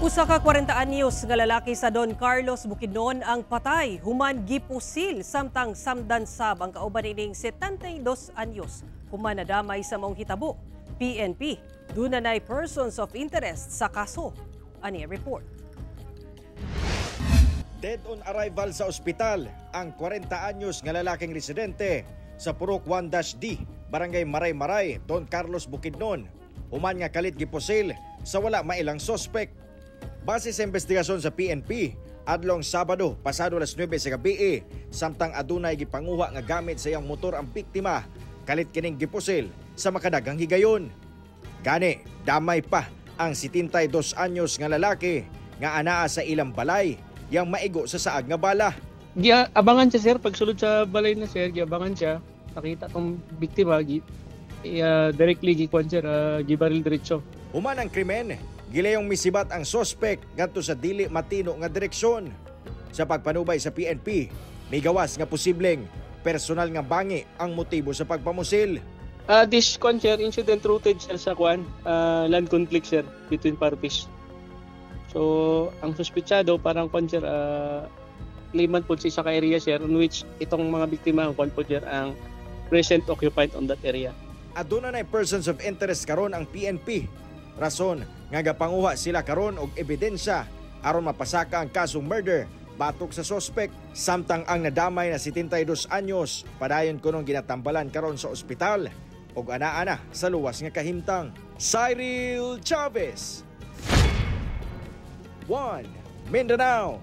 Usa ka 40 anyos nga lalaki sa Don Carlos, Bukidnon ang patay human gipusil samtang samdan sab ang kauban nining 72 anyos human nadamay sa maong hitabo. PNP duna nay persons of interest sa kaso. Ani report. Dead on arrival sa ospital ang 40 anyos nga lalaking residente sa Purok 1-D, Barangay Maray-Maray, Don Carlos, Bukidnon. Human nga kalit gipusil sa wala mailang sospek. Base sa investigasyon sa PNP, adlong Sabado, pasado alas 9 sa gabi, samtang adunay gipanguha nga gamit sa iyang motor ang biktima, kalit kining gipusil sa makadagang higayon. Gani, damay pa ang 72 anyos nga lalaki nga anaa sa ilang balay yang maigo sa saag nga bala. Giabangan siya, sir, pagsulod sa balay na, sir, giabangan siya. Nakita tong biktima, directly gikuan, sir, gibaril diretso. Human ang krimen, gilayong misibat ang sospek ngadto sa dili matino nga direksyon. Sa pagpanubay sa PNP, migawas nga posibleng personal nga bangi ang motibo sa pagpamusil. This kwan, sir, incident rooted, sir, sa kwan, land conflict, sir, between parties. So, ang suspitsado parang kwan, sir, claimant po sa isa ka area, sir, in which itong mga biktima ang kwan po, sir, ang present occupant on that area. Aduna na persons of interest karon ang PNP. Rason nga gapanguha sila karon og ebidensya aron mapasaka ang kasong murder batok sa sospek, samtang ang nadamay na 72 anyos padayon kunong ginatambalan karon sa ospital ug anaa na sa luwas nga kahimtang. Cyril Chavez, 1 Mindanao.